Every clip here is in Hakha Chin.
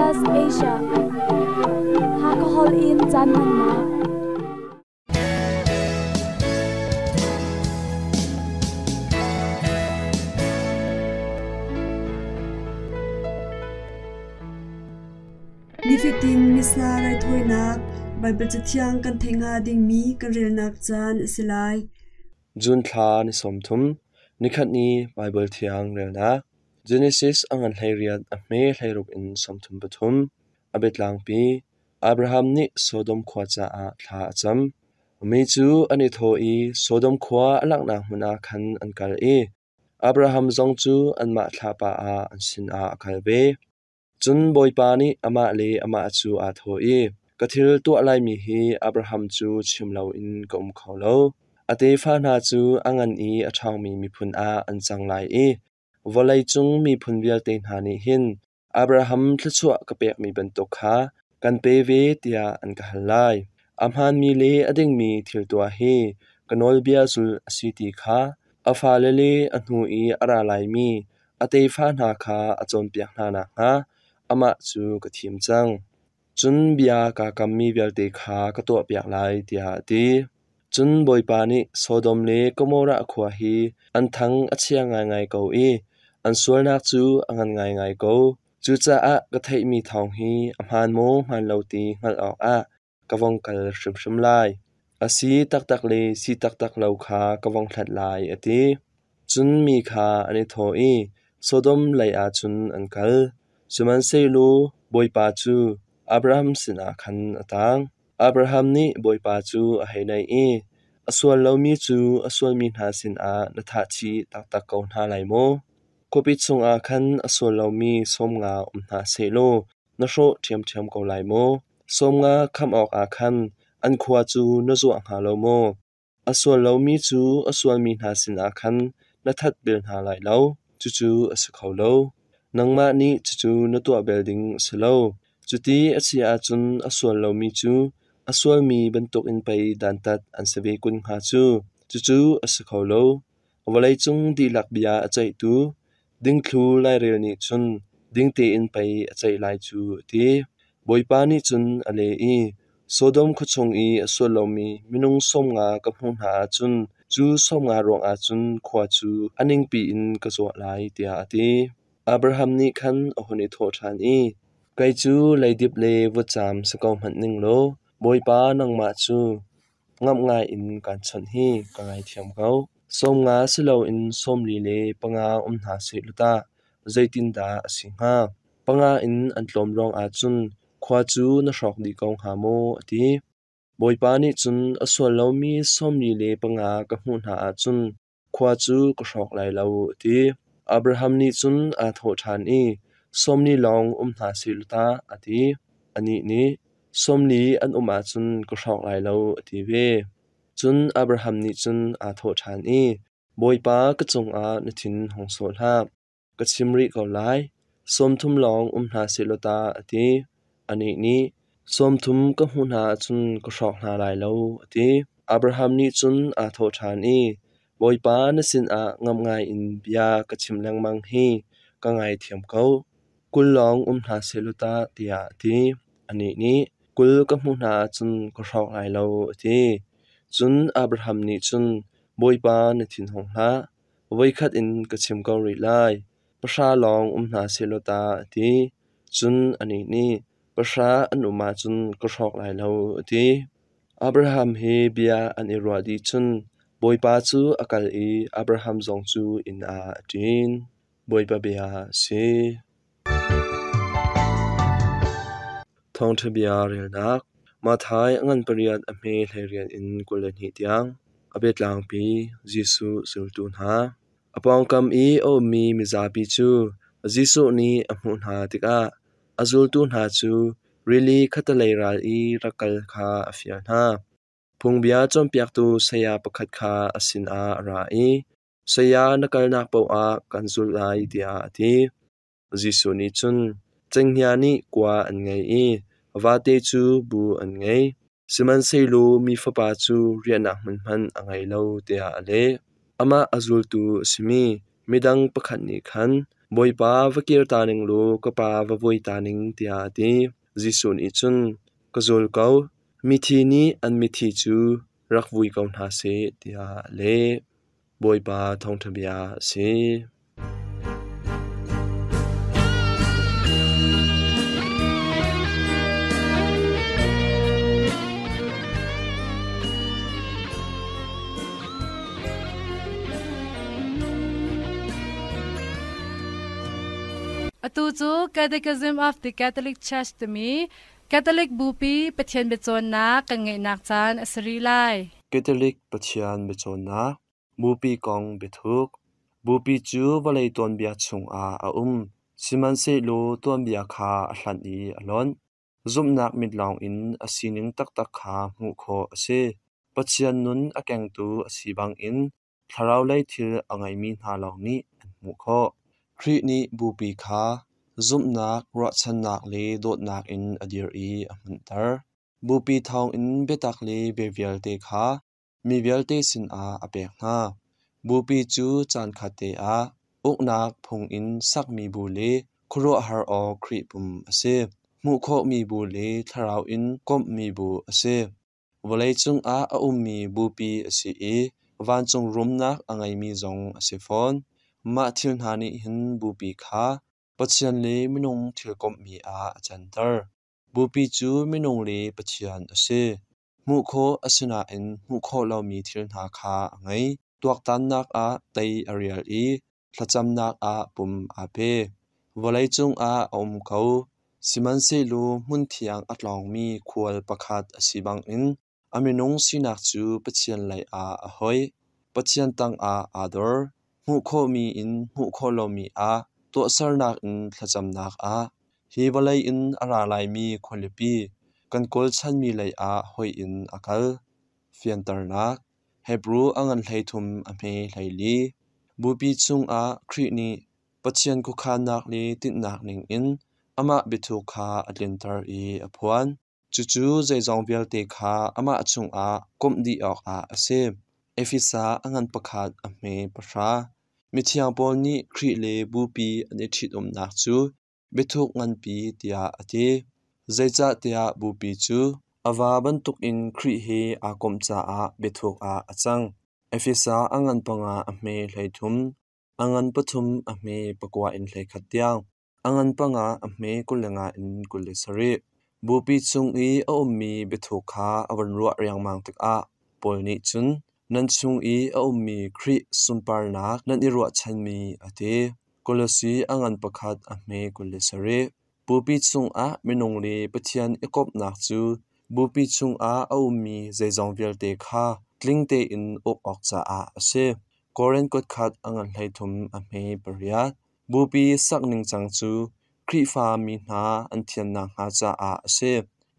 SBS Asia. Hakahol in caan hmannak. Nifatin Missa raithawinak Baibal Cathiang kan theih hnga dingmi kan relnak caan a si lai. June thla ni 30, nikhat ni Baibal Thiang relnak Genesis a ngan 18 a hme 16 in 33. A biatlangpi Abraham nih Sodom khua caah thla a cam. Mi cu an i thawh i Sodom khua a langhnak hmun ah khan an kal i Abraham zong cu anmah thlahpah ah an sinah a kal ve. Cun Bawipa nih amah le amah cu aa thawh i, Ka thil tuah laimi hi Abraham cu chim loin ka um kho lo. A tefa hna cu a ngan i a ṭhawngmi miphun ah an cang lai i vawleicung miphun vialte hna nih hin Abraham thluachuah ka pekmi bantuk kha kan pe ve tiah an ka hal lai. A hmaanmi le a dingmi thil tuah hi ka nawlbia zulh a si ti kha a fale le a hnu i a ra laimi a tefa hna kha a cawnpiak hna nakhnga amah cu ka thim cang. Cun bia kaa kammi vialte kha ka tuahpiak lai, tiah a ti. Cun Bawipa nih Sodom le Gomorrah khua hi an thang a chia ngaingai ko i an sualnak cu a ngan ngaingai ko. Cucaah ka theihmi thawng hi a hmaan maw hmaan lo ti hngalh awkah ka vong kal hrimhrim lai. A si taktak le si taktak lo kha ka vong hlat lai, a ti. Cun mi kha an i thawh i Sodom leiah cun an kal. Sihmanhsehlaw Bawipa cu Abraham sinah khan a tang. Abraham nih Bawipa cu a hei naih i, A sual lomi cu a sualmi hna sinah na thah chih taktak ko hna lai maw? Khuapi chungah khan a sual lomi 50 um hna sehlaw na hrawh ṭhiamṭhiam ko lai maw? 50 khamh awkah khan an khua cu na zuah hnga lo maw? A sual lomi cu a sualmi hna sinah khan na that bel hna lai lo, cucu a si kho lo. Nangmah nih cucu na tuah bel ding a si lo. Cuti a si ahcun a sual lomi cu a sualmi bantukin pei dantat an si ve kun hnga cu. Cucu a si kho lo. Vawleicung dihlak bia a ceihtu dingthlu lairel nih cun ding tein pei a ceih lai cu a ti. Bawipa nih cun a leh i, Sodom khuachung i a sual lomi minung 50 ka hmuh hna ahcun cu 50 ruangah cun khua cu a ningpi in ka zuah lai, tiah a ti. Abraham nih khan a hun i thawh ṭhan i, Kei cu leidip le vutcam si ko hmanh ning law, Bawipa nangmah cu ngamh ngaiin kaan chawnh hi ka ngaithiam ko. 50 si loin 45 um hna seh law tah zeitindah a si hnga? Panga in an tlawm ruangah cun khua cu na hrawk dih ko hnga maw? a ti. Bawipa nih cun a sual lomi 45 ka hmuh hna ahcun khua cu ka hrawk lai lo, a ti. Abraham nih cun aa thawh ṭhan i, 40 lawng um hna seh law tah, a ti. Anih nih, 40 an um ahcun ka hrawk lai lo, a ti ve. Cun Abraham nih cun aa thawh ṭhan i, Bawipa ka cungah na thin hung sawh hlah. Ka chim rih ko lai. 30 lawng um hna seh law tah, a ti. Anih nih, 30 ka hmuh hna ahcun ka hrawk hna lai lo, a ti. Abraham nih cun aa thawh ṭhan i, Bawipa na sinah ngamh ngaiin bia ka chim lengmang hi ka ngaithiam ko. 20 lawng um hna seh law tah, tiah a ti. Anih nih, 20 ka hmuh hna ahcun ka hrawk lai lo, a ti. Cun Abraham nih cun, Bawipa na thinhung hlah. Voikhat in ka chim ko rih lai. 10 lawng um hna seh law tah, a ti. Cun anih nih, 10 an um ahcun ka hrawk lai lo, a ti. Abraham he bia an i ruah dih cun Bawipa cu a kal i Abraham zong cu inn ah a ṭin. Bawipa bia a si. Thawngṭha bia relnak Matthai a ngan 8 a hme 18 in 22 tiang a biatlangpi Jesuh zultu hna. A pawngkam i a ummi mizapi cu Jesuh nih a hmuh hna tikah a zultu hna cu rili khattelei ral i rak kal kha a fial hna. Phungbia cawnpiaktu saya pakhat kha a sinah a ra i, Saya na kalnak paoh ah kan zulh lai, tiah a ti. Jesuh nih cun, Cenghngia nih kua an ngei i vate cu bu an ngei, sihmanhsehlaw Mi Fapa cu riahnak hmun hmanh a ngei lo, tiah a leh. Amah a zultu a simi midang pakhat nih khan, Bawipa, va kir ta ning law ka pa va vui ta ning, tiah a ti. Jesuh nih cun, Ka zul ko, mithi nih an mithi cu rak vui ko hna seh, tiah a leh. Bawipa thawngṭha bia a si. Atu cu Catechism of the Catholic Church timi Catholic Bupi Pathian biacawnnak kan ngeihnak caan a si rih lai. Catholic Pathian biacawnnak, Bupi kong biathuk. Bupi cu vawlei tuanbia chungah a um, sihmanhsehlaw tuanbia kha a hlanh i a lonh. Zumhnak mit lawngin a sining taktak kha hmuh khawh a si. Pathian nun a kengtu a si bangin thlaraulei thil a ngeimi hna lawng nih an hmuh khawh. Khrih nih Bupi kha zumhnak, ruahchannak le dawtnak in a dir i a hmunhter. Bupi thawngin biatak le bia vialte kha mi vialte sinah a pek hna. Bupi cu caankhat te ah uknak phung in sakmi bu le khuaruahhar awk Khrih pum a si. Hmuh khawhmi bu le thlarau in komhmi bu a si. Vawleicung ah a ummi bupi a si i vancung rumnak a ngeimi zong a si fawn. Mah thil hna nih hin bupi kha Pathian le minung thil komhmi ah a canter. Bupi cu minung le Pathian a si. Hmuh khawh a si nain hmuh khawh lomi thil hna kha a ngei. Tuaktannak ah tei a rial i thlacamnak ah pum aa pe. Vawleicung ah a um ko, sihmanhsehlaw hmunthiang a tlawngmi khual pakhat a si bangin a minung sinak cu Pathian lei ah a hoih. Pathian tangah aa dor. Hmuh khawhmi in hmuh khawh lomi ah tuahsernak in thlacamnak ah hi vawlei in a ra laimi khualipi kan kawlchanmi lei ah hoih in a kal. Fianternak Hebru a ngan 13 a hme 14. Bupi chungah Khrih nih Pathian khuakhannak le tinhnak ningin amah biathuk kha a tlinter i a phuan. Cucu zeizong vialte kha amah chungah komh dih awkah a si. Efesa a ngan pakhat a hme pahra. Mithiang Paul nih Khrih le Bupi an i ṭhitumnak cu biathuk nganpi tiah a ti. Zeicahtiah Bupi cu a va bantukin Khrih he aa komh caah biathuk ah a cang. Efesa a ngan panga a hme 13, a ngan pathum a hme pakua in 11 tiang. A ngan panga a hme 25 in 27. Bupi chung i a ummi biathuk kha a von ruah riangmang tikah Paul nih cun nan chung i a ummi Khrih sunparnak nan i ruahchanmi a ti. Kolosi a ngan pakhat a hme 27. Bupi chungah minung le Pathian i komhnak cu bupi chungah a ummi zeizong vialte kha tling tein uk awk caah a si. Korin kutkhat a ngan 33 a hme pariat. Bupi sak ningcang cu Khrihfa mi hna an thiannak hnga caah a si.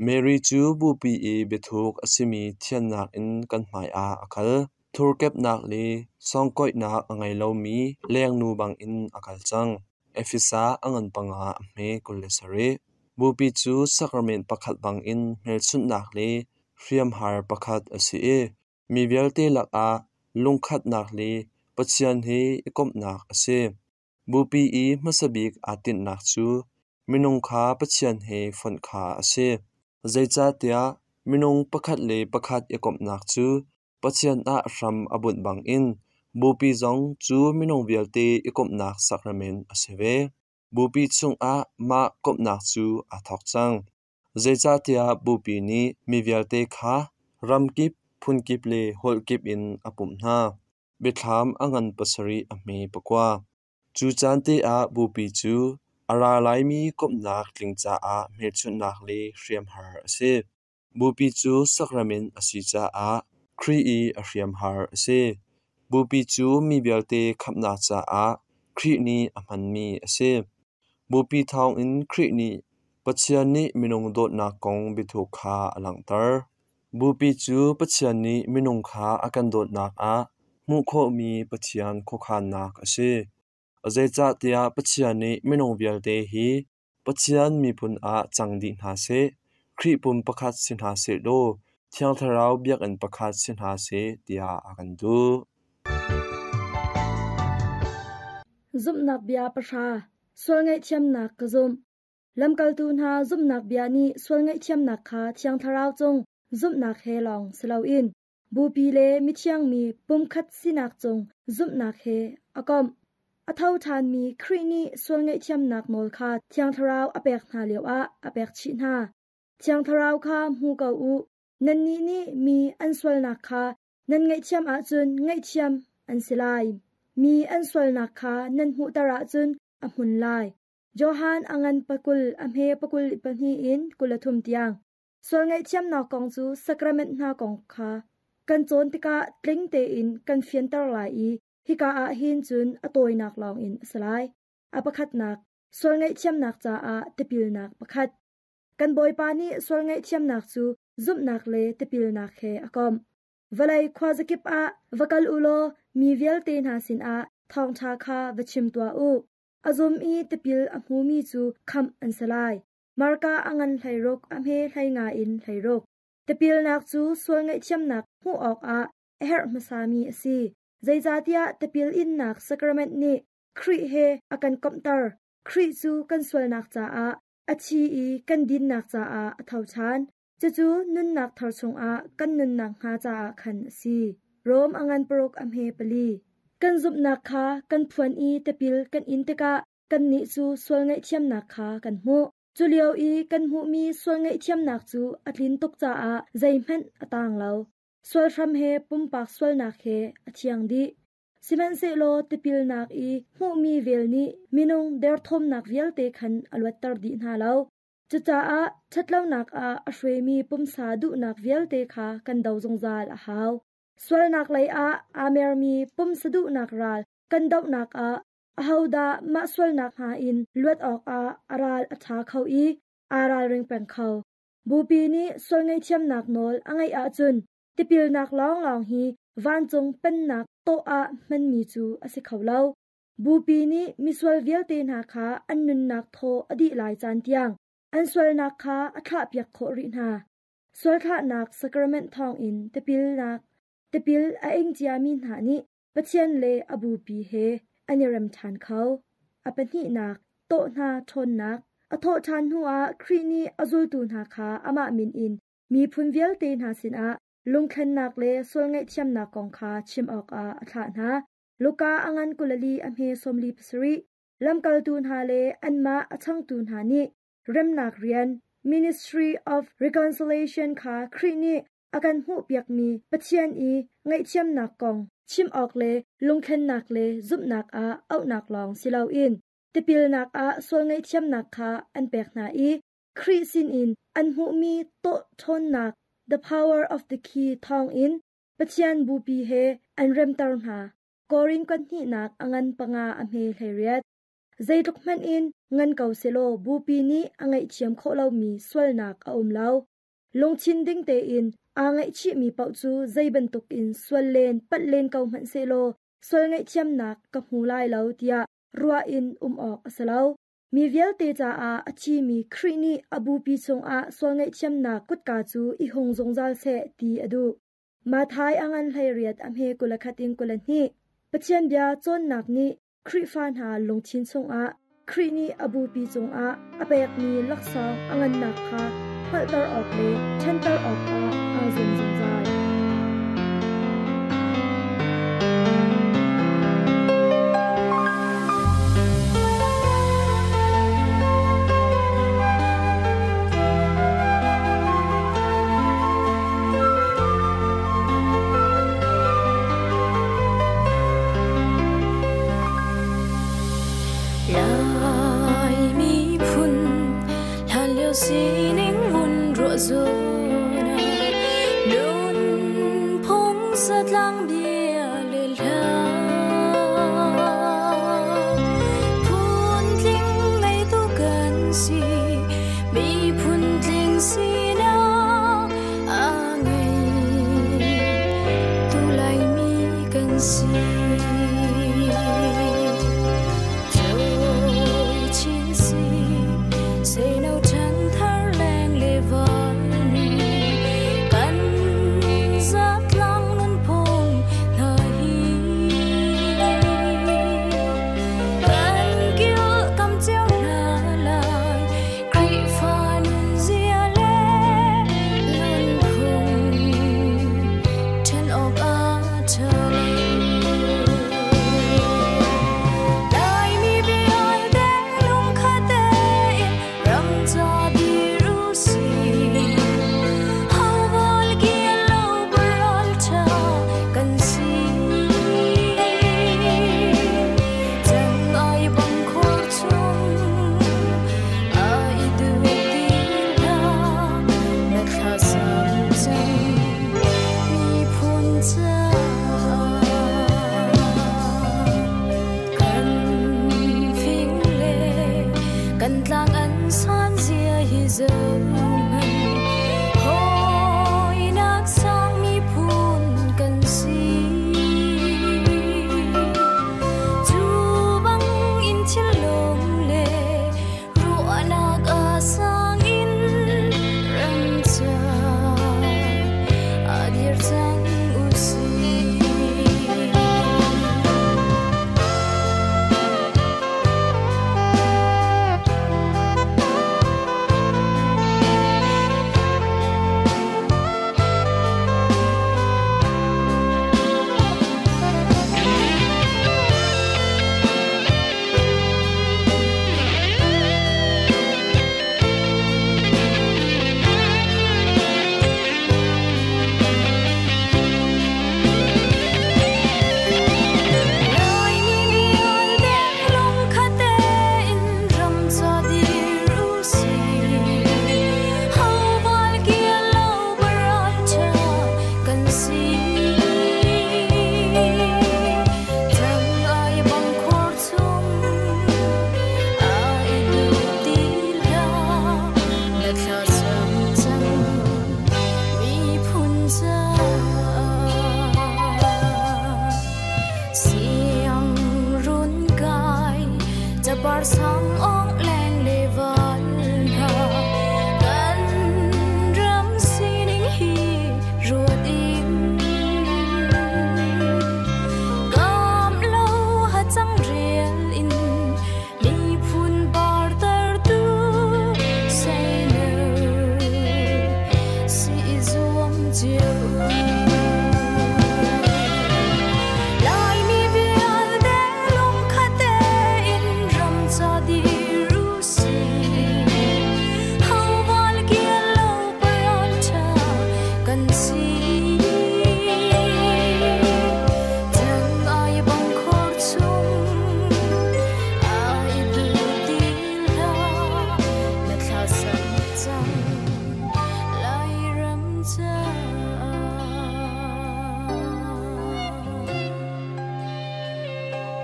Mary cu bupi i biathuk a simi thiannak in kan hmaiah a kal. Thurkepnak le sawngkoihnak a ngei lomi lengnu bangin a kal cang. Efesa a ngan panga a hme 27. Bupi cu sacrament pakhat bangin hmelchunhnak le hriamhar pakhat a si i mi vialte lakah lungkhatnak le Pathian he i komhnak a si. Bupi i hmasa bik aa tinhnak cu minung kha Pathian he fonh kha a si. Zeicahtiah minung pakhat le pakhat i komhnak cu Pathian ah hram a bunh bangin Bupi zong cu minung vialte i komhnak sacrament a si ve. Bupi chungah mah komhnak cu aa thawk cang. Zeicahtiah Bupi nih mi vialte kha ramkip, phunkip le holh kip in a pumh hna. Biathlam a ngan pasarih a hme pakua. Cu caan te ah Bupi cu a ra laimi komhnak tling caah hmelchunhnak le hriamhar a si. Bupi cu sacrament a si caah Khrih i a hriamhar a si. Bupi cu mi vialte khamhnak caah Khrih nih a hmanmi a si. Bupi thawngin Khrih nih Pathian nih minung dawtnak kong biathuk kha a langhter. Bupi cu Pathian nih minung kha a kan dawtnak ah hmuh khawhmi Pathian khuakhannak a si. Zeicahtiah Pathian nih minung vialte hi Pathian miphun ah cang dih hna seh, Khrih pum pakhat si hna sehlaw Thiang Thlarau biakinn pakhat si hna seh tiah a kan duh. Zumhnak bia pahra, sual ngaihthiamnak ka zumh. Lamkaltu hna zumhnak bia nih sual ngaihthiamnak kha Thiang Thlarau cung zumhnak he lawng si loin Bupi le mithiang mi pumkhat sinak cung zumhnak he a komh. A tho ṭhanmi Khrih nih sual ngaihthiamnak nawl kha Thiang Thlarau a pek hna lioah a pek chih hna. Thiang Thlarau kha hmu ko u. Nannih nih mi an sualnak kha nan ngaihthiam ahcun ngaihthiam an si lai. Mi an sualnak kha nan hmuhter ahcun a hmun lai. Johan a ngan pakul a hme pakul pahnih in 23 tiang. Sual ngaihthiamnak kong cu sacrament hna kong kha kan cawn tikah tling tein kan fianter lai i hika ah hin cun a tawinak lawngin a si lai. A pakhatnak, sual ngaihthiamnak caah tipilnak pakhat. Kan Bawipa nih sual ngaihthiamnak cu zumhnak le tipilnak he a komh. Vawlei khuazakip ah va kal u law mi vialte hna sinah thawngṭha kha va chim tuah u. A zum i tipil a hmumi cu khamh an si lai. Marka a ngan 16 a hme 15 in 16. Tipilnak cu sual ngaihthiamnak hmuh awkah a herh hmasami a si. Zeicahtiah tipil innak sacrament nih Khrih he a kan komhter. Khrih cu kan sualnak caah a thi i kan dinnak caah a tho ṭhan. Cucu nunnak thar chungah kan nunnak hnga caah khan a si. Rom a ngan paruk a hme pali. Kan zumhnak kha kan phuan i tipil kan in tikah kannih cu sual ngaihthiamnak kha kan hmuh. Cu lio i kan hmuhmi sual ngaihthiamnak cu a tlin tuk caah zeihmanh a taang lo. Sual hram he pumpak sualnak he a thiang dih. Sihmanhsehlaw tipilnak i hmuhmi vel nih minung derthawmnak vialte khan a luatter dih hna lo. Cucaah ṭhatlonak ah a hruaimi pumsa duhnak vialte kha kan do zungzal a hau. Sualnak lei ah aa mermi pumsa duhnak ral kan dohnak ah ahodah mah sualnak hna in luat awkah a ral a ṭha kho i aa ralring peng kho? Bupi nih sual ngaihthiamnak nawl a ngeih ahcun tipilnak lawnglawng hi vancung pennak tawh ah hmanmi cu a si kho lo. Bupi nih misual vialte hna kha an nunnak thaw a dih lai caan tiang an sualnak kha a thlahpiak khawh rih hna. Sualthlahnak sacrament thawngin tipilnak tipil a ing ciami hna nih Pathian le a bupi he an i rem ṭhan kho. A pahnihnak, tawh hna ṭhawnnak. A thawh ṭhan hnuah Khrih nih a zultu hna kha amah min in miphun vialte hna sinah lungthlennak le sual ngaihthiamnak kong kha chim awkah a thlah hna. Luka a ngan 24 a hme 47. Lamkaltu hna le anmah a changtu hna nih remnak rian Ministry of Reconciliation kha Khrih nih a kan hmuhpiakmi Pathian i ngaihthiamnak kong chim awk le lungthlennak le zumhnak ah auhnak lawng si loin tipilnak ah sual ngaihthiamnak kha an pek hna i Khrih sinin an hmuhmi tawh ṭhawnnak the power of the key thawngin Pathian bupi he an remter hna. Korin kuathnihnak a ngan panga a hme 18. Zeitluk hmanh in ngan ko selaw bupi nih a ngaihthiam khawh lomi sualnak a um lo. Lungthin ding tein aa ngaihchihmi paoh cu zei bantukin sual len palh len ko hmanh sehlaw sual ngaihthiamnak ka hmu lai lo tiah ruah in um awk a si lo. Mi vialte caah a thimi Khrih nih a bupi chungah sual ngaihthiamnak kutka cu i hung zungzal seh ti a duh. Matthai a ngan 18 a hme 21 in 22. Pathian bia cawnnak nih Khrihfa hna lungthin chungah Khrih nih a bupi cungah a pekmi laksawng a ngannak kha hngalhter awk le ṭhanter awkah aa zuam zungzal. Lai miphun hlanlio sining vun ruah zawn ah nunphung zatlang bia le hla phuntling ngeitu kan si miphun tling sinak a ngei tu Laimi kan si. Kan zatlang nunphung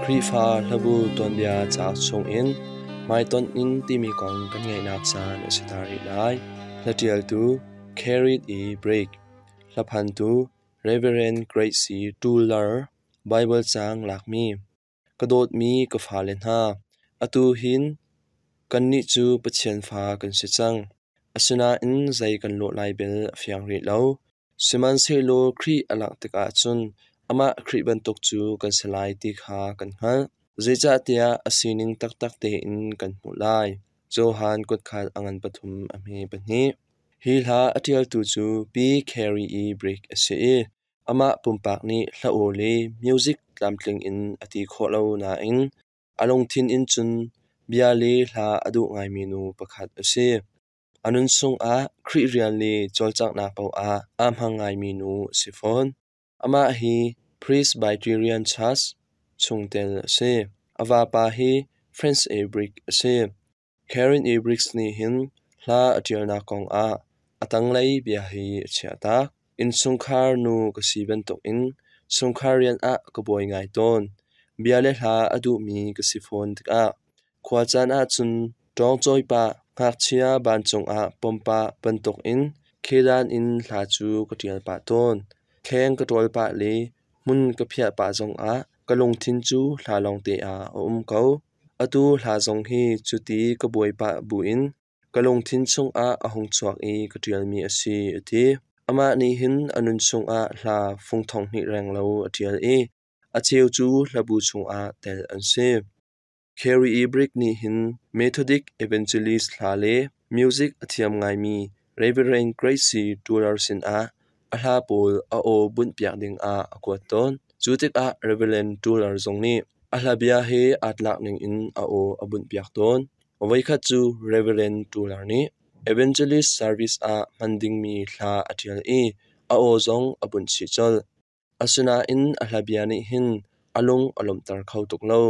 Khrihfa hlabu tuanbia cauk chungin hmaitonh in timi kong kan ngaihnak caan a si ta rih lai. Hlaṭialtu Carried E. Brake, hlaphantu Reverend Grace C. Tuller, Baibal caang lakmi. Ka dawtmi ka fale hna, atu hin kannih cu Pathian fa kan si cang. Asinain zei kan lawh lai bel a fiang rih lo. Sihmanhsehlaw Khrih a langh tikah cun amah Khrih bantuk cu kan si lai ti kha kan hngalh. Zeicahtiah a sining taktak tein kan hmuh lai. Johan kutkhat a ngan pathum a hme pahnih. Hi hla a ṭialtu cu Pi Carey E. Brigg a si i amah pumpak nih hla aw le music tlamtling in a ti khawh lo nain a lungthin in cun bia le hla a duh ngaimi nu pakhat a si. A nun chungah Khrih rian le cawlcanghnak paoh ah aa hmang ngaimi nu a si fawn. Amah hi Presbyterian Church chungtel a si. A vapa hi Franz A. Brigg a si. Karen E. Briggs nih hin hla a ṭialnak kongah a tanglei bia hi a chiahtak. Innchungkhar nu ka si bantukin chungkhar rian ah ka buai ngai tawn. Bia le hla a duhmi ka si fawn tikah khua caan ahcun ṭawngcawi pah, ngakchia vancung ah pom pah bantukin khedan in hla cu ka ṭial pah tawn. Kheng ka ṭawl pah le hmun ka phiah pah zongah ka lungthin cu hla lawngte ah a um ko. Atu hla zong hi cuti ka buai pah buin ka lungthin chungah a hung chuak i ka ṭialmi a si, a ti. Amah nih hin a nun chungah hla fung thong hnih renglo a ṭial i a cheu cu hlabu chungah telh an si. Carrie E. Brick nih hin Methodic Evangelist hla le music a thiam ngaimi Reverend Gracie Tuller sinah a hla pawl a aw bunhpiak dingah a kuat tawn. Cu tikah Reverend Tuller zong nih a hlabia he aa tlak ningin a aw a bunhpiak tawn. Voikhat cu Reverend Tuller nih Evangelist service ah hman dingmi hla a ṭial i a aw zong a bunh chih colh. Asinain a hlabia nih hin a lung a lawmhter kho tuk lo.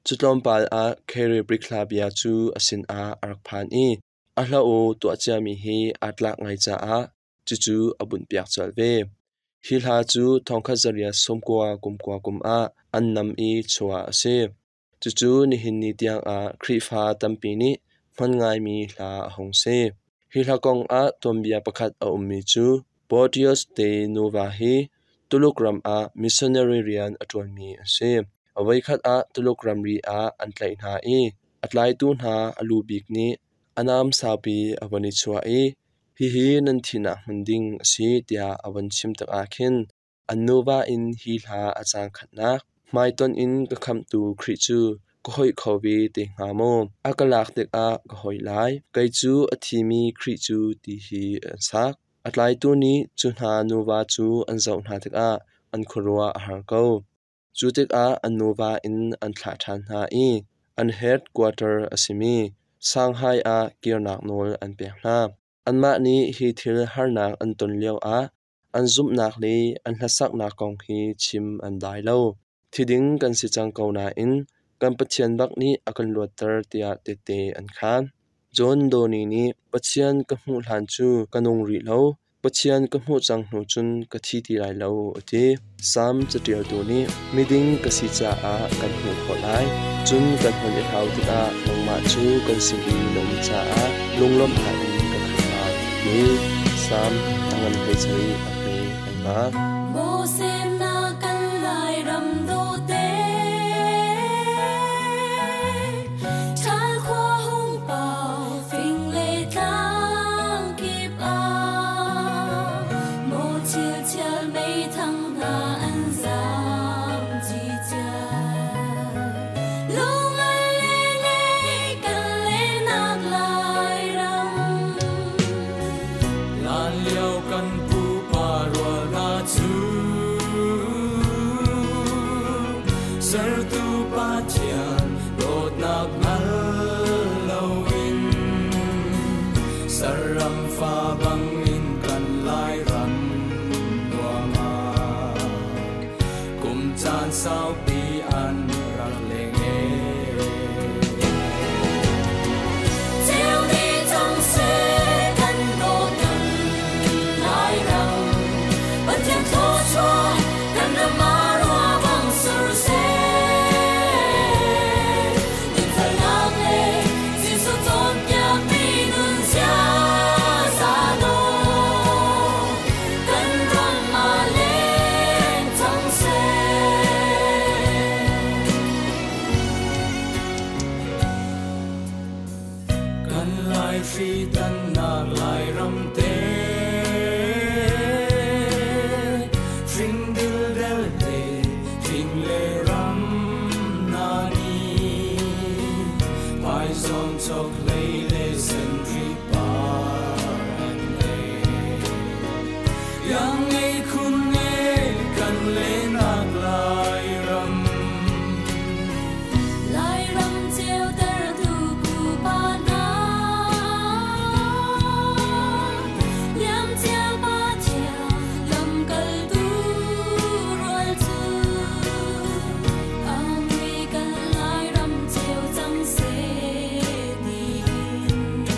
Cu tlawmpal ah Carey Brick hlabia cu a sinah a rak phan i a hla aw tuah ciami he aa tlak ngai caah cucu a bunhpiak colh ve. Hi hla cu thongkhat zariat sawmkua kumkua kum ah an nam i chuah a si. Cucu nihin ni tiangah Khrihfa tampi nih hman ngaimi hla a hung si. Hi hla kong ah tuanbia pakhat a ummi cu Porteus te nuva hi Tuluk ram ah missionary rian a ṭuanmi an si. A voikhat ah Tuluk ramri ah an tlaih hna i a tlaitu hna a lu bik nih a nam saupi a von i chuah i hihi nan thihnak hmun ding a si tiah a von chim tikah khin an nuva in hi hla a caang khatnak hmaitonh in ka khamhtu Khrih cu ka hoih kho ve te hnga maw? A ka lak tikah ka hoih lai. Kei cu a thimi Khrih cu ti hi an sak. A tlaitu nih cu hna nuva cu an zoh hna tikah an khuaruah a har ko. Cu tikah an nuva in an thlah ṭhan hna i an headquarter a simi Shanghai ah kirnak nawl an pek hna. Anmah nih hi thil harnak an ton lioah an zumhnak le an hlasaknak kong hi chim an dai lo. Thi ding kan si cang ko nain kan Pathian bak nih a kan luatter tiah tehte an khaan. John Donne nih Pathian ka hmuh hlan cu ka nung rih lo, Pathian ka hmuh cang hnu cun ka thi ti lai lo a ti. Salm caṭialtu nih miding ka si caah kan hmuh khawh lai, cun kan hon i hlau tikah nangmah cu kan sin i na um caah lunglawmhnak in ka khat lai a ti. Salm a ngan hlei sarih a hme an nga. Sertu Pathian dawtnak hngal loin saram fa bangin kan Lairam nuam ah kum caan saupi an rak leng e. Ceu ni cang seh kan dawt kan Lairam Pathian thluachuah kan ram ah ruah bang sur seh. Lenak Lairam. Lairam ceutertu pupa hna, liamcia Pathian lamkaltu rual cu, a mui kan Lairam ceu cang seh tiin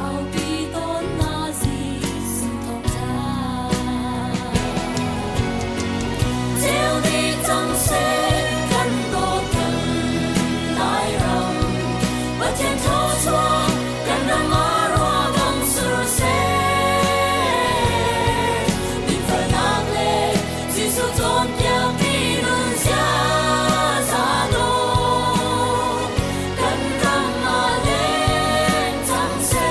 aupi tawn na Jesuh thawngṭha. Ceu dih cang seh kan dawt kan Lairam, Pathian thluachuah kan ram ah ruah dang sur seh. Dinfelnak le Jesuh cawnpiakmi nun ziaza dawh kan ram ah leng cang seh.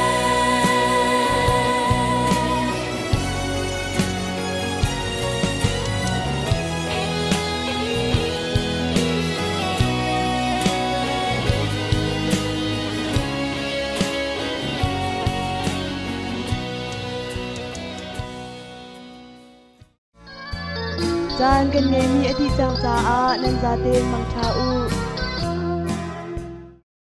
Caan kan ngeimi a dih cang caah nan zaten mangṭha u.